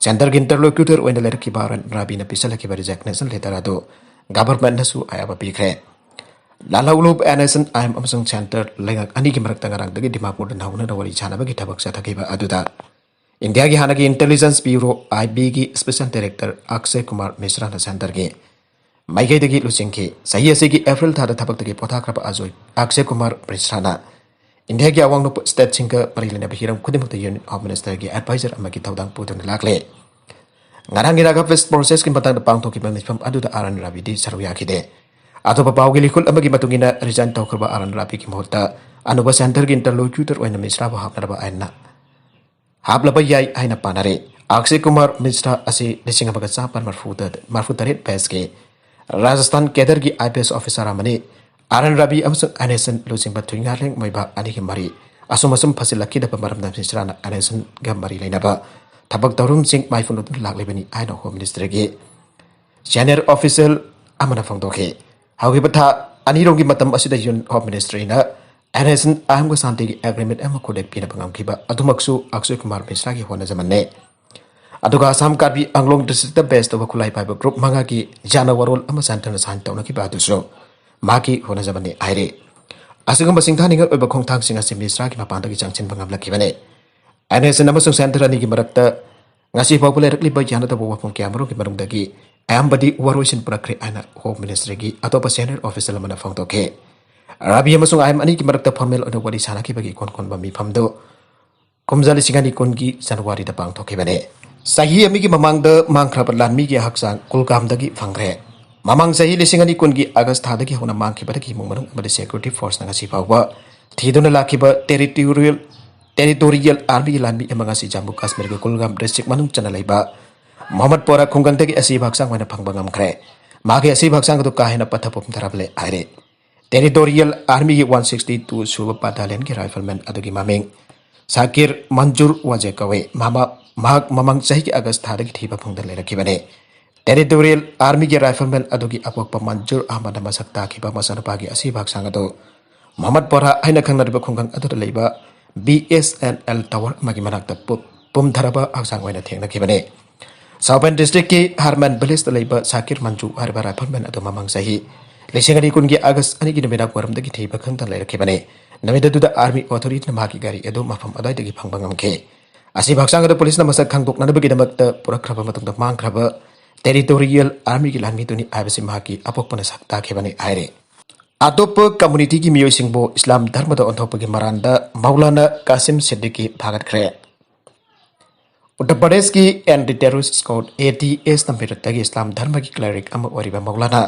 centreꯒꯤ interlocutor ꯑꯣꯏꯅ ꯂꯩꯔꯛꯈꯤꯕ ꯑꯥꯔ ꯑꯦꯟ ꯔꯥꯕꯤꯅ ꯄꯤꯁꯜꯂꯛꯈꯤꯕ resignation letter ꯑꯗꯨ governmentꯅꯁꯨ ꯑꯌꯥꯕ ꯄꯤꯈ꯭ꯔꯦ꯫ ꯂꯥꯜꯍꯧꯂꯨꯞ N S N I M ꯑꯃꯁꯨꯡ centre ꯂꯩꯉꯥꯛ ꯑꯅꯤꯒꯤ ꯃꯔꯛꯇ ꯉꯔꯥꯡꯗꯒꯤ ꯗꯤꯃꯥꯄꯨꯔꯗ ꯅꯧꯅꯅ ꯋꯥꯔꯤ ꯁꯥꯅꯕꯒꯤ ꯊꯕꯛ ꯆꯠꯊꯈꯤꯕ ꯑꯗꯨꯗ ꯏꯟꯗꯤꯌꯥꯒꯤ ꯍꯥꯟꯅꯒꯤ intelligence bureau, IBꯒꯤ special director ꯑꯛꯁꯦ Kumar ꯃꯤꯁ꯭ꯔꯥꯅ centreꯒꯤ ꯃꯥꯏꯀꯩꯗꯒꯤ ꯂꯨꯆꯤꯡꯈꯤ꯫ ꯆꯍꯤ ꯑꯁꯤꯒꯤ ꯑꯦꯄ꯭ꯔꯤꯜ ꯊꯥꯗ ꯊꯕꯛꯇꯒꯤ ꯄꯣꯊꯥꯈ꯭ꯔꯕ ꯑꯖꯣꯏ, ꯑꯛꯁꯦ ꯀꯨꯃꯥꯔ ꯃꯤꯁ꯭ꯔꯥꯅ ꯏꯟꯗꯤꯌꯥꯒꯤ ꯑꯋꯥꯡ ꯅꯣꯡꯄꯣꯛ stateꯁꯤꯡꯒ ꯃꯔꯤ ꯂꯩꯅꯕ ꯍꯤꯔꯝ ꯈꯨꯗꯤꯡꯃꯛꯇ Union Home Ministerꯒꯤ advisor ꯑꯃꯒꯤ ꯊꯧꯗꯥꯡ ꯄꯨꯗꯨꯅ ꯂꯥꯛꯂꯦ꯫ ꯉꯔꯥꯡꯒꯤ ꯅꯥꯒꯥ peace processꯀꯤ ꯃꯇꯥꯡꯗ ꯄꯥꯡꯊꯣꯛꯈꯤꯕ ꯃꯤꯐꯝ ꯑꯗꯨꯗ ꯑꯥꯔ ꯑꯦꯟ ꯔꯥꯕꯤꯗꯤ ꯁꯔꯨꯛ ꯌꯥꯈꯤꯗꯦ꯫ ꯑꯇꯣꯞꯄ ꯄꯥꯎꯒꯤ ꯂꯤꯈꯨꯜ ꯑꯃꯒꯤ ꯃꯇꯨꯡ ꯏꯟꯅ, resign ꯇꯧꯈ꯭ꯔꯕ ꯑꯥꯔ ꯑꯦꯟ ꯔꯥꯕꯤꯒꯤ ꯃꯍꯨꯠꯇ ꯑꯅꯧꯕ centreꯒꯤ interlocutor ꯑꯣꯏꯅ ꯃꯤꯁ꯭ꯔꯥꯕꯨ ꯍꯥꯞꯅꯅꯕ ꯑꯥꯏꯟꯅ ꯍꯥꯞꯂꯕ ꯌꯥꯏ ꯍꯥꯏꯅ ꯄꯥꯅꯔꯦ꯫ ꯑꯛꯁꯦ ꯀꯨꯃꯥꯔ ꯃꯤꯁ꯭ꯔꯥ ꯑꯁꯤ ꯂꯤꯁꯤꯡ ꯑꯃꯒ ꯆꯥꯃꯥꯄꯟ ꯃꯔꯤꯐꯨ ꯇꯔꯦꯠ batchꯀꯤ ꯔꯥꯖꯁꯊꯥꯟ cadreꯒꯤ IPS officer ꯑꯃꯅꯤ꯫ ꯑꯥꯔ ꯑꯦꯟ ꯔꯥꯕꯤ ꯑꯃꯁꯨꯡ ꯑꯦꯟ ꯑꯦꯁ ꯑꯦꯟ ꯂꯨꯆꯤꯡꯕ ꯊꯨꯏꯉꯥꯂꯦꯡ ꯃꯣꯏꯕꯥ ꯑꯅꯤꯒꯤ ꯃꯔꯤ ꯑꯁꯨꯝ ꯑꯁꯨꯝ ꯐꯁꯤꯜꯂꯛꯈꯤꯗꯕ ꯃꯔꯝꯅ ꯃꯤꯁ꯭ꯔꯥꯅ ꯑꯦꯟ ꯑꯦꯁ ꯑꯦꯟꯒ ꯃꯔꯤ ꯂꯩꯅꯕ ꯊꯕꯛ ꯊꯧꯔꯝꯁꯤꯡ ꯃꯥꯏꯄꯨꯅꯗꯨꯅ ꯂꯥꯛꯂꯤꯕꯅꯤ ꯍꯥꯏꯅ Home Ministerꯒꯤ senior official ꯑꯃꯅ ꯐꯣꯡꯗꯣꯛꯈꯤ꯫ ꯍꯧꯈꯤꯕ ꯊꯥ ꯑꯅꯤꯔꯣꯝꯒꯤ ꯃꯇꯝ ꯑꯁꯤꯗ Union Home Ministerꯅ ꯑꯦꯟ ꯑꯦꯁ ꯑꯦꯟ ꯑꯥꯏ ꯑꯦꯝꯒ ꯁꯥꯟꯇꯤꯒꯤ agreement ꯑꯃ ꯈꯨꯗꯦꯛ ꯄꯤꯅꯕ ꯉꯝꯈꯤꯕ ꯑꯗꯨꯃꯛꯁꯨ ꯑꯛꯁꯦ ꯀꯨꯃꯥꯔ ꯃꯤꯁ꯭ꯔꯥꯒꯤ ꯍꯣꯠꯅꯖꯃꯟꯅꯦ꯫ ꯑꯗꯨꯒ ꯑꯁꯥꯝ ꯀꯥꯔꯕꯤ ꯑꯪꯂꯣꯡ districtꯇ base ꯇꯧꯕ ꯈꯨꯠꯂꯥꯏ ꯄꯥꯏꯕ group ꯃꯉꯥꯒꯤ ꯌꯥꯅ ꯋꯥꯔꯣꯜ ꯑꯃ centreꯅ sign ꯇꯧꯅꯈꯤꯕ ꯑꯗꯨꯁꯨ ꯃꯍꯥꯛꯀꯤ ꯍꯣꯠꯅꯖꯃꯟꯅꯤ ꯍꯥꯏꯔꯤ꯫ ꯑꯁꯤꯒꯨꯝꯕ ꯁꯤꯡꯊꯥꯅꯤꯡꯉꯥꯏ ꯑꯣꯏꯕ ꯈꯣꯡꯊꯥꯡꯁꯤꯡ ꯑꯁꯤ ꯃꯤꯁ꯭ꯔꯥꯒꯤ ꯃꯄꯥꯟꯗꯒꯤ ꯆꯪꯁꯤꯟꯕ ꯉꯝꯂꯛꯈꯤꯕꯅꯤ꯫ ꯑꯦꯟ ꯑꯦꯁ ꯑꯦꯟ ꯑꯃꯁꯨꯡ centre ꯑꯅꯤꯒꯤ ꯃꯔꯛꯇ ꯉꯁꯤ ꯐꯥꯎꯕ ꯂꯩꯔꯛꯂꯤꯕ ꯌꯥꯅꯗꯕ ꯋꯥꯐꯝ ꯀꯌꯥꯃꯔꯨꯝꯒꯤ ꯃꯅꯨꯡꯗꯒꯤ ꯑꯌꯥꯝꯕꯗꯤ ꯋꯥꯔꯣꯏꯁꯤꯟ ꯄꯨꯔꯛꯈ꯭ꯔꯦ ꯍꯥꯏꯅ Home Ministerꯒꯤ ꯑꯇꯣꯞꯄ senior official ꯑꯃꯅ ꯐꯣꯡꯗꯣꯛꯈꯤ꯫ ꯔꯥꯕꯤ ꯑꯃꯁꯨꯡ ꯑꯥꯏ ꯑꯦꯝ ꯑꯅꯤꯒꯤ ꯃꯔꯛꯇ formal ꯑꯣꯏꯅ ꯋꯥꯔꯤ ꯁꯥꯅꯈꯤꯕꯒꯤ ꯏꯀꯣꯟ ꯀꯣꯟꯕ ꯃꯤꯐꯝꯗꯨ ꯀꯨꯝꯖꯥ ꯂꯤꯁꯤꯡ ꯑꯅꯤ ꯀꯨꯟꯒꯤ ꯖꯅꯋꯥꯔꯤꯗ ꯄꯥꯡꯊꯣꯛꯈꯤꯕꯅꯤ꯫ ꯆꯍꯤ ꯑꯃꯒꯤ ꯃꯃꯥꯡꯗ ꯃꯥꯡꯈ꯭ꯔꯕ ꯂꯥꯟꯃꯤꯒꯤ ꯍꯛꯆꯥꯡ ꯀꯨꯜꯒꯥꯝꯗꯒꯤ ꯐꯪꯈ꯭ꯔꯦ꯫ ꯃꯃꯥꯡ ꯆꯍꯤ ꯂꯤꯁꯤꯡ ꯑꯅꯤ ꯀꯨꯟꯒꯤ ꯑꯥꯒꯁ ꯊꯥꯗꯒꯤ ꯍꯧꯅ ꯃꯥꯡꯈꯤꯕꯗꯒꯤ ꯏꯃꯨꯡ ꯃꯅꯨꯡ ꯑꯃꯗꯤ security forceꯅ ꯉꯁꯤ ꯐꯥꯎꯕ ꯊꯤꯗꯨꯅ ꯂꯥꯛꯈꯤꯕ territorial, territorial armyꯒꯤ ꯂꯥꯟꯃꯤ ꯑꯃ ꯉꯁꯤ ꯖꯝꯃꯨ ꯀꯥꯁꯃꯤꯔꯒꯤ ꯀꯨꯜꯒꯥꯝ district ꯃꯅꯨꯡ ꯆꯟꯅ ꯂꯩꯕ ꯃꯣꯍꯝꯃꯗꯄꯣꯔꯥ ꯈꯨꯡꯒꯪꯗꯒꯤ ꯑꯁꯤꯕ ꯍꯛꯆꯥꯡ ꯑꯣꯏꯅ ꯐꯪꯕ ꯉꯝꯈ꯭ꯔꯦ꯫ ꯃꯍꯥꯛꯀꯤ ꯑꯁꯤꯕ ꯍꯛꯆꯥꯡ ꯑꯗꯨ ꯀꯥ ꯍꯦꯟꯅ ꯄꯠꯊ ꯄꯨꯝꯊꯔꯕ ꯂꯩ ꯍꯥꯏꯔꯦ꯫ Territorial Armyꯒꯤ one sixty two ꯁꯨꯕ battalionꯒꯤ rifleman ꯑꯗꯨꯒꯤ ꯃꯃꯤꯡ ꯁꯥꯀꯤꯔ ꯃꯟꯖꯨꯔ ꯋꯥꯖꯦ ꯀꯧꯏ꯫ ꯃꯍꯥꯛ ꯃꯃꯥꯡ ꯆꯍꯤꯒꯤ ꯑꯥꯒꯁ ꯊꯥꯗꯒꯤ ꯊꯤꯕ ꯐꯪꯗꯅ ꯂꯩꯔꯛꯈꯤꯕꯅꯤ꯫ Territorial Armyꯒꯤ rifleman ꯑꯗꯨꯒꯤ ꯑꯄꯣꯛꯄ ꯃꯟꯖꯨꯔ ꯑꯍꯃꯗꯅ ꯃꯁꯛ ꯇꯥꯛꯈꯤꯕ ꯃꯆꯥꯅꯨꯄꯥꯒꯤ ꯑꯁꯤꯕ ꯍꯛꯆꯥꯡ ꯑꯗꯨ ꯃꯣꯍꯃꯠ ꯄꯣꯔꯥ ꯍꯥꯏꯅ ꯈꯪꯅꯔꯤꯕ ꯈꯨꯡꯒꯪ ꯑꯗꯨꯗ ꯂꯩꯕ B S N L tower ꯑꯃꯒꯤ ꯃꯅꯥꯛꯇ ꯄꯨ-, ꯄꯨꯝꯊꯔꯕ ꯍꯛꯆꯥꯡ ꯑꯣꯏꯅ ꯊꯦꯡꯅꯈꯤꯕꯅꯤ꯫ ꯁꯥꯎꯕꯦꯟ ꯗꯤꯁꯇ꯭ꯔꯤꯛꯀꯤ ꯍꯥꯔꯃꯦꯟ ꯚꯤꯂꯦꯖꯇ ꯂꯩꯕ ꯁꯥꯀꯤꯔ ꯃꯟꯖꯨ ꯍꯥꯏꯔꯤꯕ ꯔꯥꯏꯐꯜꯃꯦꯟ ꯑꯗꯨ ꯃꯃꯥꯡ ꯆꯍꯤ ꯂꯤꯁꯤꯡ ꯑꯅꯤ ꯀꯨꯟꯒꯤ ꯑꯥꯒꯁ ꯑꯅꯤꯒꯤ ꯅꯨꯃꯤꯗꯥꯡ ꯋꯥꯏꯔꯝꯗꯒꯤ ꯊꯤꯕ ꯈꯪꯗꯅ ꯂꯩꯔꯛꯈꯤꯕꯅꯤ꯫ ꯅꯨꯃꯤꯠ ꯑꯗꯨꯗ ꯑꯥꯔꯃꯤ ꯑꯣꯊꯣꯔꯤꯇꯤꯅ ꯃꯍꯥꯛꯀꯤ ꯒꯥꯔꯤ ꯑꯗꯨ ꯃꯐꯝ ꯑꯗꯨꯋꯥꯏꯗꯒꯤ ꯐꯪꯕ ꯉꯝꯈꯤ꯫ ꯑꯁꯤꯕ ꯍꯛꯆꯥꯡ ꯑꯗꯨ ꯄꯨꯂꯤꯁꯅ ꯃꯁꯛ ꯈꯪꯗꯣꯛꯅꯅꯕꯒꯤꯗꯃꯛꯇ ꯄꯨꯔꯛꯈ꯭ꯔꯕ ꯃꯇꯨꯡꯗ ꯃꯥꯡꯈ꯭ꯔꯕ ꯇꯦꯔꯤꯇꯣꯔꯤꯌꯦꯜ ꯑꯥꯔꯃꯤꯒꯤ ꯂꯥꯟꯃꯤꯗꯨꯅꯤ ꯍꯥꯏꯕꯁꯤ ꯃꯍꯥꯛꯀꯤ ꯑꯄꯣꯛꯄꯅ ꯁꯛ ꯇꯥꯛꯈꯤꯕꯅꯤ ꯍꯥꯏꯔꯤ꯫ ꯑꯇꯣꯞꯄ ꯀꯝꯃꯨꯅꯤꯇꯤꯒꯤ ꯃꯤꯑꯣꯏꯁꯤꯡꯕꯨ ꯏꯁꯂꯥꯝ ꯙꯔꯃꯗ ꯑꯣꯟꯊꯣꯛꯄꯒꯤ ꯃꯔꯥꯟꯗ ꯃꯧꯂꯥꯅꯥ ꯀꯥꯁꯤꯝ ꯁꯤꯗꯤꯀꯤ ꯐꯥꯒꯠꯈ꯭ꯔꯦ꯫ ꯎꯠꯇꯔ ꯄ꯭ꯔꯗꯦꯁꯀꯤ ꯑꯦꯟꯇꯤ ꯇꯦꯔꯣꯔꯤꯁ ꯁ꯭ꯀ꯭ꯋꯥꯗ, ꯑꯦ ꯇꯤ ꯑꯦꯁꯅ ꯃꯤꯔꯠꯇꯒꯤ ꯏꯁꯂꯥꯝ ꯙꯔꯃꯒꯤ ꯀ꯭ꯂꯦꯔꯤꯛ ꯑꯃ ꯑꯣꯏꯔꯤꯕ ꯃꯧꯂꯥꯅꯥ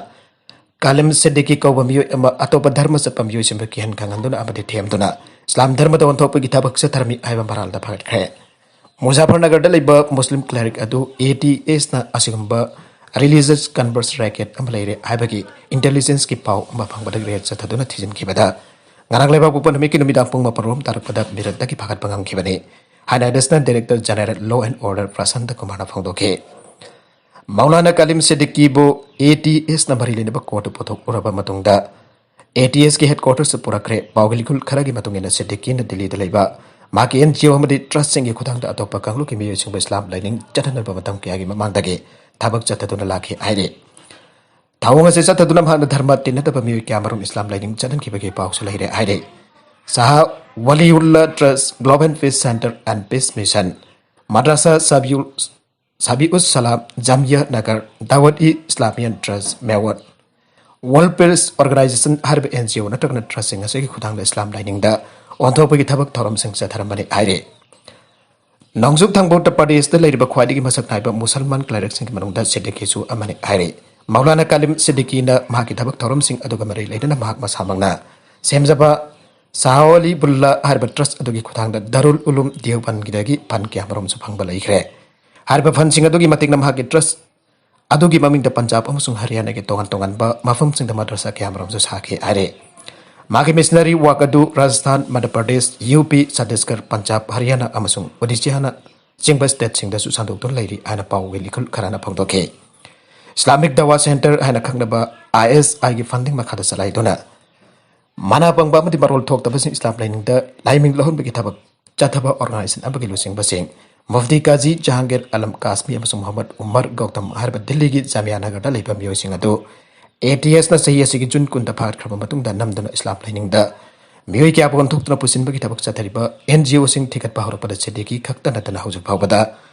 ꯀꯥꯂꯤꯝ ꯁꯤꯗꯤꯀꯤ ꯀꯧꯕ ꯃꯤꯑꯣꯏ ꯑꯃ ꯑꯇꯣꯞꯄ ꯙꯔꯃ ꯆꯠꯄ ꯃꯤꯑꯣꯏꯁꯤꯡꯕꯨ ꯀꯤꯍꯟ ꯈꯪꯍꯟꯗꯨꯅ ꯑꯃꯗꯤ ꯊꯦꯝꯗꯨꯅ ꯏꯁꯂꯥꯝ ꯙꯔꯃꯗ ꯑꯣꯟꯊꯣꯛꯄꯒꯤ ꯊꯕꯛ ꯆꯠꯊꯔꯝꯃꯤ ꯍꯥꯏꯕ ꯃꯔꯥꯜꯗ ꯐꯥꯒꯠꯈ꯭ꯔꯦ꯫ ꯃꯨꯖꯥꯐꯔꯅꯒꯔꯗ ꯂꯩꯕ ꯃꯨꯁꯂꯤꯝ ꯀ꯭ꯂꯦꯔꯤꯛ ꯑꯗꯨ ꯑꯦ ꯇꯤ ꯑꯦꯁꯅ ꯑꯁꯤꯒꯨꯝꯕ ꯔꯤꯂꯤꯖꯁ ꯀꯟꯚꯔꯁ ꯔꯦꯀꯦꯠ ꯑꯃ ꯂꯩꯔꯦ ꯍꯥꯏꯕꯒꯤ ꯏꯟꯇꯦꯂꯤꯖꯦꯟꯁꯀꯤ ꯄꯥꯎ ꯑꯃ ꯐꯪꯕꯗ ꯔꯦꯗ ꯆꯠꯊꯗꯨꯅ ꯊꯤꯖꯤꯟꯈꯤꯕꯗ ꯉꯔꯥꯡ ꯂꯩꯕꯥꯛꯄꯣꯛꯄ ꯅꯨꯃꯤꯠꯀꯤ ꯅꯨꯃꯤꯗꯥꯡ ꯄꯨꯡ ꯃꯥꯄꯟ ꯔꯣꯝ ꯇꯥꯔꯛꯄꯗ ꯃꯤꯔꯠꯇꯒꯤ ꯐꯥꯒꯠꯄ ꯉꯝꯈꯤꯕꯅꯤ ꯍꯥꯏꯅ additional director general law and order Prashant ꯀꯨꯃꯥꯔꯅ ꯐꯣꯡꯗꯣꯛꯈꯤ꯫ ꯃꯧꯂꯥꯅꯥ ꯀꯥꯂꯤꯝ ꯁꯤꯗꯤꯀꯤꯕꯨ ꯑꯦ ꯇꯤ ꯑꯦꯁꯅ ꯃꯔꯤ ꯂꯩꯅꯕ ꯀꯣꯔꯠꯇ ꯄꯨꯊꯣꯛꯂꯨꯔꯕ ꯃꯇꯨꯡꯗ ꯑꯦ ꯇꯤ ꯑꯦꯁꯀꯤ ꯍꯦꯗꯀ꯭ꯋꯥꯇꯔꯁꯇ ꯄꯨꯔꯛꯈ꯭ꯔꯦ꯫ ꯄꯥꯎꯒꯤ ꯂꯤꯈꯨꯜ ꯈꯔꯒꯤ ꯃꯇꯨꯡ ꯏꯟꯅ ꯁꯤꯗꯤꯀꯤꯅ ꯗꯤꯜꯂꯤꯗ ꯂꯩꯕ ꯃꯍꯥꯛꯀꯤ ꯑꯦꯟ ꯖꯤ ꯑꯣ ꯑꯃꯗꯤ ꯇ꯭ꯔꯁꯠꯁꯤꯡꯒꯤ ꯈꯨꯠꯊꯥꯡꯗ ꯑꯇꯣꯞꯄ ꯀꯥꯡꯂꯨꯞꯀꯤ ꯃꯤꯑꯣꯏꯁꯤꯡꯕꯨ ꯏꯁꯂꯥꯝ ꯂꯥꯏꯅꯤꯡ ꯆꯠꯍꯟꯅꯕ ꯃꯇꯝ ꯀꯌꯥꯒꯤ ꯃꯃꯥꯡꯗꯒꯤ ꯊꯕꯛ ꯆꯠꯊꯗꯨꯅ ꯂꯥꯛꯈꯤ ꯍꯥꯏꯔꯤ꯫ ꯊꯧꯑꯣꯡ ꯑꯁꯤ ꯆꯠꯊꯗꯨꯅ ꯃꯍꯥꯛꯅ ꯙꯔꯃ ꯇꯤꯟꯅꯗꯕ ꯃꯤꯑꯣꯏ ꯀꯌꯥꯃꯔꯨꯝ ꯏꯁꯂꯥꯝ ꯂꯥꯏꯅꯤꯡ ꯆꯠꯍꯟꯈꯤꯕꯒꯤ ꯄꯥꯎꯁꯨ ꯂꯩꯔꯦ ꯍꯥꯏꯔꯤ꯫ Shah Waliullah trust, global peace centre and peace mission, Madrasa ꯁꯕꯤꯎ-, Sabilus Salam, Jamia Nagar, Dawat e Islamiyan trust, Mewat, world peace organization ꯍꯥꯏꯔꯤꯕ ꯑꯦꯟ ꯖꯤ ꯑꯣ ꯅꯠꯇ꯭ꯔꯒꯅ ꯇ꯭ꯔꯁꯠꯁꯤꯡ ꯑꯁꯤꯒꯤ ꯈꯨꯠꯊꯥꯡꯗ ꯏꯁꯂꯥꯝ ꯂꯥꯏꯅꯤꯡꯗ ꯑꯣꯟꯊꯣꯛꯄꯒꯤ ꯊꯕꯛ ꯊꯧꯔꯝꯁꯤꯡ ꯆꯠꯊꯔꯝꯕꯅꯤ ꯍꯥꯏꯔꯤ꯫ ꯅꯣꯡꯆꯨꯞ ꯊꯪꯕ ꯎꯠꯇꯔ ꯄ꯭ꯔꯗꯦꯁꯇ ꯂꯩꯔꯤꯕ ꯈ꯭ꯋꯥꯏꯗꯒꯤ ꯃꯁꯛ ꯅꯥꯏꯕ ꯃꯨꯁꯜꯃꯥꯟ ꯀ꯭ꯂꯦꯔꯤꯛꯁꯤꯡꯒꯤ ꯃꯅꯨꯡꯗ ꯁꯤꯗꯤꯀꯤꯁꯨ ꯑꯃꯅꯤ ꯍꯥꯏꯔꯤ꯫ ꯃꯧꯂꯥꯅꯥ ꯀꯥꯂꯤꯝ ꯁꯤꯗꯤꯀꯤꯅ ꯃꯍꯥꯛꯀꯤ ꯊꯕꯛ ꯊꯧꯔꯝꯁꯤꯡ ꯑꯗꯨꯒ ꯃꯔꯤ ꯂꯩꯅꯅ ꯃꯍꯥꯛ ꯃꯁꯥꯃꯛꯅ ꯁꯦꯝꯖꯕ ꯁꯥꯍꯣꯂꯤꯕꯨꯜꯂꯥ ꯍꯥꯏꯔꯤꯕ ꯇ꯭ꯔꯁꯠ ꯑꯗꯨꯒꯤ ꯈꯨꯠꯊꯥꯡꯗ ꯗꯥꯔꯨꯜ ꯎꯂꯨꯝ ꯗꯤꯌꯣꯕꯟꯒꯤꯗꯒꯤ ꯐꯟ ꯀꯌꯥꯃꯔꯨꯝꯁꯨ ꯐꯪꯕ ꯂꯩꯈ꯭ꯔꯦ꯫ ꯍꯥꯏꯔꯤꯕ ꯐꯟꯁꯤꯡ ꯑꯗꯨꯒꯤ ꯃꯇꯤꯛꯅ ꯃꯍꯥꯛꯀꯤ ꯇ꯭ꯔꯁꯠ ꯑꯗꯨꯒꯤ ꯃꯃꯤꯡꯗ ꯄꯟꯖꯥꯕ ꯑꯃꯁꯨꯡ ꯍꯔꯤꯌꯥꯅꯥꯒꯤ ꯇꯣꯉꯥꯟ ꯇꯣꯉꯥꯟꯕ ꯃꯐꯝꯁꯤꯡꯗ ꯃꯗ꯭ꯔꯁꯥ ꯀꯌꯥꯃꯔꯨꯝꯁꯨ ꯁꯥꯈꯤ ꯍꯥꯏꯔꯤ꯫ ꯃꯍꯥꯛꯀꯤ ꯃꯤꯁꯅꯔꯤ ꯋꯥꯛ ꯑꯗꯨ ꯔꯥꯖꯁꯊꯥꯟ, ꯃꯙ꯭ꯌ ꯄ꯭ꯔꯗꯦꯁ, ꯌꯨ ꯄꯤ, ꯆꯇꯤꯁꯒꯔ, ꯄꯟꯖꯥꯕ, ꯍꯔꯤꯌꯥꯅꯥ ꯑꯃꯁꯨꯡ ꯑꯣꯗꯤꯁꯥꯅ ꯆꯤꯡꯕ ꯁ꯭ꯇꯦꯠꯁꯤꯡꯗꯁꯨ ꯁꯟꯗꯣꯛꯇꯨꯅ ꯂꯩꯔꯤ ꯍꯥꯏꯅ ꯄꯥꯎꯒꯤ ꯂꯤꯈꯨꯜ ꯈꯔꯅ ꯐꯣꯡꯗꯣꯛꯈꯤ꯫ ꯏꯁꯂꯥꯃꯤꯛ ꯗꯋꯥ ꯁꯦꯟꯇꯔ ꯍꯥꯏꯅ ꯈꯪꯅꯕ ꯑꯥꯏ ꯑꯦꯁ ꯑꯥꯏꯒꯤ ꯐꯟꯗꯤꯡ ꯃꯈꯥꯗ ꯆꯂꯥꯏꯗꯨꯅ ꯃꯅꯥ ꯄꯪꯕ ꯑꯃꯗꯤ ꯃꯔꯣꯜ ꯊꯣꯛꯇꯕꯁꯤꯡ ꯏꯁꯂꯥꯝ ꯂꯥꯏꯅꯤꯡꯗ ꯂꯥꯏꯃꯤꯡ ꯂꯧꯍꯟꯕꯒꯤ ꯊꯕꯛ ꯆꯠꯊꯕ ꯑꯣꯔꯒꯅꯥꯏꯖꯦꯁꯟ ꯑꯃꯒꯤ ꯂꯨꯆꯤꯡꯕꯁꯤꯡ ꯃꯨꯐꯇꯤ ꯀꯥꯖꯤ ꯖꯍꯥꯡꯒꯤꯔ ꯑꯂꯝ ꯀꯥꯁꯃꯤ ꯑꯃꯁꯨꯡ ꯃꯨꯍꯝꯃꯗ ꯎꯃꯔ ꯒꯧꯇꯝ ꯍꯥꯏꯔꯤꯕ ꯗꯤꯜꯂꯤꯒꯤ ꯖꯥꯃꯤꯌꯥ ꯅꯒꯔꯗ ꯂꯩꯕ ꯃꯤꯑꯣꯏꯁꯤꯡ ꯑꯗꯨ ATSꯅ ꯆꯍꯤ ꯑꯁꯤꯒꯤ ꯖꯨꯟ ꯀꯨꯟꯗ ꯐꯥꯒꯠꯈ꯭ꯔꯕ ꯃꯇꯨꯡꯗ ꯅꯝꯗꯨꯅ ꯏꯁꯂꯥꯝ ꯂꯥꯏꯅꯤꯡꯗ ꯃꯤꯑꯣꯏ ꯀꯌꯥꯕꯨ ꯑꯣꯟꯊꯣꯛꯇꯨꯅ ꯄꯨꯁꯤꯟꯕꯒꯤ ꯊꯕꯛ ꯆꯠꯊꯔꯤꯕ NGOꯁꯤꯡ ꯊꯤꯒꯠꯄ ꯍꯧꯔꯛꯄꯗ ꯁꯤꯗꯤꯒꯤ ꯈꯛꯇ ꯅꯠꯇꯅ ꯍꯧꯖꯤꯛ ꯐꯥꯎꯕꯗ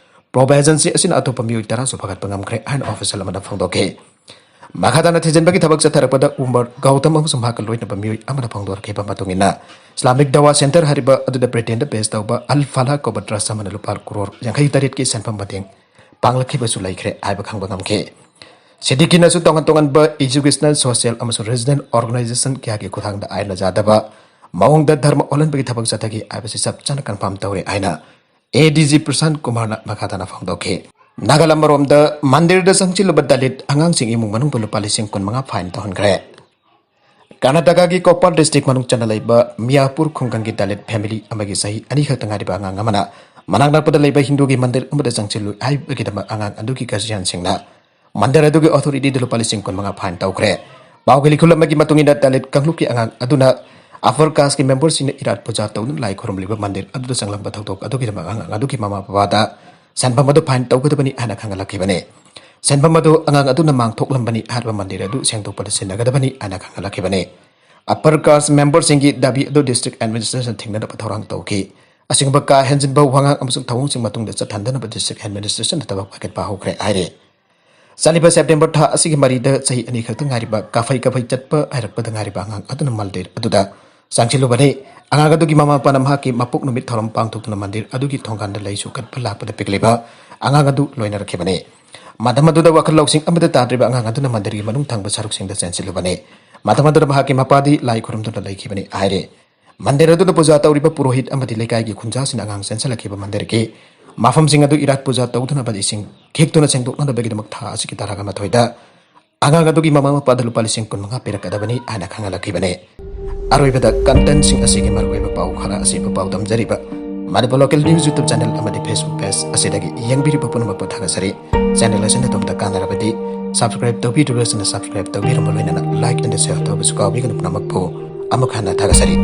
ꯄ꯭ꯔꯣꯕꯥ ꯑꯦꯖꯦꯟꯁꯤ ꯑꯁꯤꯅ ꯑꯇꯣꯞꯄ ꯃꯤꯑꯣꯏ ꯇꯔꯥꯁꯨ ꯐꯥꯒꯠꯄ ꯉꯝꯈ꯭ꯔꯦ ꯍꯥꯏꯅ ꯑꯣꯐꯤꯁꯤꯌꯦꯜ ꯑꯃꯅ ꯐꯣꯡꯗꯣꯛꯈꯤ꯫ ꯃꯈꯥ ꯇꯥꯅ ꯊꯤꯖꯤꯟꯕꯒꯤ ꯊꯕꯛ ꯆꯠꯊꯔꯛꯄꯗ ꯎꯃꯔ ꯒꯧꯇꯝ ꯑꯃꯁꯨꯡ ꯃꯍꯥꯛꯀ ꯂꯣꯏꯅꯕ ꯃꯤꯑꯣꯏ ꯑꯃꯅ ꯐꯣꯡꯗꯣꯔꯛꯈꯤꯕ ꯃꯇꯨꯡ ꯏꯟꯅ, ꯏꯁꯂꯥꯃꯤꯛ ꯗꯋꯥ ꯁꯦꯟꯇꯔ ꯍꯥꯏꯔꯤꯕ ꯑꯗꯨꯗ ꯕ꯭ꯔꯤꯇꯦꯟꯗ ꯕꯦꯁ ꯇꯧꯕ ꯑꯜ ꯐꯂꯥ ꯀꯣꯕ ꯇ꯭ꯔꯁ ꯑꯃꯅ ꯂꯨꯄꯥ ꯀ꯭ꯔꯣꯔ ꯌꯥꯡꯈꯩ ꯇꯔꯦꯠꯀꯤ ꯁꯦꯟꯐꯝ ꯃꯇꯦꯡ ꯄꯥꯡꯂꯛꯈꯤꯕꯁꯨ ꯂꯩꯈ꯭ꯔꯦ ꯍꯥꯏꯕ ꯈꯪꯕ ꯉꯝꯈꯤ꯫ ꯁꯤꯗꯤꯀꯤꯅꯁꯨ ꯇꯣꯉꯥꯟ ꯇꯣꯉꯥꯟꯕ educational, social ꯑꯃꯁꯨꯡ regional organization ꯀꯌꯥꯒꯤ ꯈꯨꯠꯊꯥꯡꯗ ꯑꯥꯏꯟꯅ ꯌꯥꯗꯕ ꯃꯑꯣꯡꯗ ꯙꯔꯃ ꯑꯣꯜꯍꯟꯕꯒꯤ ꯊꯕꯛ ꯆꯠꯊꯈꯤ ꯍꯥꯏꯕꯁꯤ ꯆꯞ ꯆꯥꯅ ꯀꯟꯐꯥꯔꯝ ꯇꯧꯔꯦ ꯍꯥꯏꯅ ADG ꯄ꯭ꯔꯁꯥꯟ ꯀꯨꯃꯥꯔꯅ ꯃꯈꯥ ꯇꯥꯅ ꯐꯣꯡꯗꯣꯛꯈꯤ꯫ ꯅꯥꯒꯥꯂꯝ ꯑꯃꯔꯣꯝꯗ ꯃꯟꯗꯤꯔꯗ ꯆꯪꯁꯤꯜꯂꯨꯕ ꯗꯂꯤꯠ ꯑꯉꯥꯡꯁꯤꯡ ꯏꯃꯨꯡ ꯃꯅꯨꯡꯕꯨ ꯂꯨꯄꯥ ꯂꯤꯁꯤꯡ ꯀꯨꯟꯃꯉꯥ ꯐꯥꯏꯟ ꯇꯧꯍꯟꯈ꯭ꯔꯦ꯫ ꯀꯔꯅꯥꯇꯀꯥꯒꯤ ꯀꯣꯄꯥꯜ ꯗꯤꯁꯇ꯭ꯔꯤꯛ ꯃꯅꯨꯡ ꯆꯟꯅ ꯂꯩꯕ ꯃꯤꯌꯥꯄꯨꯔ ꯈꯨꯡꯒꯪꯒꯤ ꯗꯂꯤꯠ ꯐꯦꯃꯤꯂꯤ ꯑꯃꯒꯤ ꯆꯍꯤ ꯑꯅꯤ ꯈꯛꯇ ꯉꯥꯏꯔꯤꯕ ꯑꯉꯥꯡ ꯑꯃꯅ ꯃꯅꯥꯛ ꯅꯛꯄꯗ ꯂꯩꯕ ꯍꯤꯟꯗꯨꯒꯤ ꯃꯟꯗꯤꯔ ꯑꯃꯗ ꯆꯪꯁꯤꯜꯂꯨꯏ ꯍꯥꯏꯕꯒꯤꯗꯃꯛ ꯑꯉꯥꯡ ꯑꯗꯨꯒꯤ ꯒꯥꯔꯖꯤꯌꯥꯟꯁꯤꯡꯅ ꯃꯟꯗꯤꯔ ꯑꯗꯨꯒꯤ ꯑꯣꯊꯣꯔꯤꯇꯤꯗ ꯂꯨꯄꯥ ꯂꯤꯁꯤꯡ ꯀꯨꯟꯃꯉꯥ ꯐꯥꯏꯟ ꯇꯧꯈ꯭ꯔꯦ꯫ ꯄꯥꯎꯒꯤ ꯂꯤꯈꯨꯜ ꯑꯃꯒꯤ ꯃꯇꯨꯡ ꯏꯟꯅ, ꯗꯂꯤꯠ ꯀꯥꯡꯂꯨꯞꯀꯤ ꯑꯉꯥꯡ ꯑꯗꯨꯅ ꯑꯄꯔ ꯀꯥꯁꯀꯤ ꯃꯦꯝꯕꯔꯁꯤꯡꯅ ꯏꯔꯥꯠ ꯄꯨꯖꯥ ꯇꯧꯗꯨꯅ ꯂꯥꯏ ꯈꯨꯔꯨꯝꯂꯤꯕ ꯃꯟꯗꯤꯔ ꯑꯗꯨꯗ ꯆꯪꯂꯝꯕ ꯊꯧꯗꯣꯛ ꯑꯗꯨꯒꯤꯗꯃꯛ ꯑꯉꯥꯡ ꯑꯗꯨꯒꯤ ꯃꯃꯥ ꯃꯄꯥꯗ ꯁꯦꯟꯐꯝ ꯑꯗꯨ ꯐꯥꯏꯟ ꯇꯧꯒꯗꯕꯅꯤ ꯍꯥꯏꯅ ꯈꯪꯍꯜꯂꯛꯈꯤꯕꯅꯤ꯫ ꯁꯦꯟꯐꯝ ꯑꯗꯨ ꯑꯉꯥꯡ ꯑꯗꯨꯅ ꯃꯥꯡꯊꯣꯛꯂꯝꯕꯅꯤ ꯍꯥꯏꯔꯤꯕ ꯃꯟꯗꯤꯔ ꯑꯗꯨ ꯁꯦꯡꯗꯣꯛꯄꯗ ꯁꯤꯖꯤꯟꯅꯒꯗꯕꯅꯤ ꯍꯥꯏꯅ ꯈꯪꯍꯜꯂꯛꯈꯤꯕꯅꯤ꯫ ꯑꯄꯔ ꯀꯥꯁ ꯃꯦꯝꯕꯔꯁꯤꯡꯒꯤ ꯗꯥꯕꯤ ꯑꯗꯨ ꯗꯤꯁꯇ꯭ꯔꯤꯛ ꯑꯦꯗꯃꯤꯅꯤꯁꯇ꯭ꯔꯦꯁꯟ ꯊꯤꯡꯅꯅꯕ ꯊꯧꯔꯥꯡ ꯇꯧꯈꯤ꯫ ꯑꯁꯤꯒꯨꯝꯕ ꯀꯥ ꯍꯦꯟꯖꯤꯟꯕ ꯋꯥꯉꯥꯡ ꯑꯃꯁꯨꯡ ꯊꯧꯑꯣꯡꯁꯤꯡ ꯃꯇꯨꯡꯗ ꯆꯠꯍꯟꯗꯅꯕ ꯗꯤꯁꯇ꯭ꯔꯤꯛ ꯑꯦꯗꯃꯤꯅꯤꯁꯇ꯭ꯔꯦꯁꯟꯅ ꯊꯕꯛ ꯄꯥꯏꯈꯠꯄ ꯍꯧꯈ꯭ꯔꯦ ꯍꯥꯏꯔꯤ꯫ ꯆꯠꯂꯤꯕ ꯁꯦꯞꯇꯦꯝꯕꯔ ꯊꯥ ꯑꯁꯤꯒꯤ ꯃꯔꯤꯗ ꯆꯍꯤ ꯑꯅꯤ ꯈꯛꯇ ꯉꯥꯏꯔꯤꯕ, ꯀꯥꯐꯩ ꯀꯥꯐꯩ ꯆꯠꯄ ꯍꯩꯔꯛꯄꯗ ꯉꯥꯏꯔꯤꯕ ꯑꯉꯥꯡ ꯑꯗꯨꯅ ꯃꯟꯗꯤꯔ ꯑꯗꯨꯗ ꯆꯪꯁꯤꯜꯂꯨꯕꯅꯤ꯫ ꯑꯉꯥꯡ ꯑꯗꯨꯒꯤ ꯃꯃꯥ ꯃꯄꯥꯅ ꯃꯍꯥꯛꯀꯤ ꯃꯄꯣꯛ ꯅꯨꯃꯤꯠ ꯊꯧꯔꯝ ꯄꯥꯡꯊꯣꯛꯇꯨꯅ ꯃꯟꯗꯤꯔ ꯑꯗꯨꯒꯤ ꯊꯣꯡꯒꯥꯟꯗ ꯂꯩꯁꯨ ꯀꯠꯄ ꯂꯥꯛꯄꯗ ꯄꯤꯛꯂꯤꯕ ꯑꯉꯥꯡ ꯑꯗꯨ ꯂꯣꯏꯅꯔꯛꯈꯤꯕꯅꯤ꯫ ꯃꯇꯝ ꯑꯗꯨꯗ ꯋꯥꯈꯜ ꯂꯧꯁꯤꯡ ꯑꯃꯠꯇ ꯇꯥꯗ꯭ꯔꯤꯕ ꯑꯉꯥꯡ ꯑꯗꯨꯅ ꯃꯟꯗꯤꯔꯒꯤ ꯃꯅꯨꯡ ꯊꯪꯕ ꯁꯔꯨꯛꯁꯤꯡꯗ ꯆꯦꯟꯁꯤꯜꯂꯨꯕꯅꯤ꯫ ꯃꯇꯝ ꯑꯗꯨꯗ ꯃꯍꯥꯛꯀꯤ ꯃꯄꯥꯗꯤ ꯂꯥꯏ ꯈꯨꯔꯨꯝꯗꯨꯅ ꯂꯩꯈꯤꯕꯅꯤ ꯍꯥꯏꯔꯤ꯫ ꯃꯟꯗꯤꯔ ꯑꯗꯨꯗ ꯄꯨꯖꯥ ꯇꯧꯔꯤꯕ ꯄꯨꯔꯣꯍꯤꯠ ꯑꯃꯗꯤ ꯂꯩꯀꯥꯏꯒꯤ ꯈꯨꯟꯖꯥꯁꯤꯡꯅ ꯑꯉꯥꯡ ꯆꯦꯟꯁꯤꯜꯂꯛꯈꯤꯕ ꯃꯟꯗꯤꯔꯒꯤ ꯃꯐꯝꯁꯤꯡ ꯑꯗꯨ ꯏꯔꯥꯠ ꯄꯨꯖꯥ ꯇꯧꯗꯅꯕ ꯏꯁꯤꯡ ꯈꯤꯛꯇꯨꯅ ꯁꯦꯡꯗꯣꯛꯅꯅꯕꯒꯤꯗꯃꯛ ꯊꯥ ꯑꯁꯤꯒꯤ ꯇꯔꯥꯒ ꯃꯥꯊꯣꯏꯗ ꯑꯉꯥꯡ ꯑꯗꯨꯒꯤ ꯃꯃꯥ ꯃꯄꯥꯗ ꯂꯨꯄꯥ ꯂꯤꯁꯤꯡ ꯀꯨꯟꯃꯉꯥ ꯄꯤꯔꯛꯀꯗꯕꯅꯤ ꯍꯥꯏꯅ ꯈꯪꯍꯜꯂꯛꯈꯤꯕꯅꯤ꯫ ꯑꯔꯣꯏꯕꯗ, ꯀꯟꯇꯦꯟꯁꯤꯡ ꯑꯁꯤꯒꯤ ꯃꯔꯨꯑꯣꯏꯕ ꯄꯥꯎ ꯈꯔ ꯑꯁꯤꯕꯨ ꯄꯥꯎꯗꯝꯖꯔꯤꯕ Manipur local news YouTube channel ꯑꯃꯗꯤ ꯐꯦꯁꯕꯨꯛ ꯄꯦꯖ ꯑꯁꯤꯗꯒꯤ ꯌꯦꯡꯕꯤꯔꯤꯕ ꯄꯨꯝꯅꯃꯛꯄꯨ ꯊꯥꯒꯠꯆꯔꯤ꯫ ꯆꯦꯅꯦꯜ ꯑꯁꯤꯅ ꯑꯗꯣꯝꯗ ꯀꯥꯟꯅꯔꯕꯗꯤ ꯁꯕꯁꯀ꯭ꯔꯥꯏꯕ ꯇꯧꯕꯤꯗ꯭ꯔꯤꯕꯁꯤꯡꯅ ꯁꯕꯁꯀ꯭ꯔꯥꯏꯕ ꯇꯧꯕꯤꯔꯝꯕ ꯂꯣꯏꯅꯅ ꯂꯥꯏꯛ ꯑꯦꯟ ꯁꯤꯌꯔ ꯇꯧꯕꯁꯨ ꯀꯥꯎꯕꯤꯒꯅꯨ꯫ ꯄꯨꯝꯅꯃꯛꯄꯨ ꯑꯃꯨꯛ ꯍꯟꯅ ꯊꯥꯒꯠꯆꯔꯤ꯫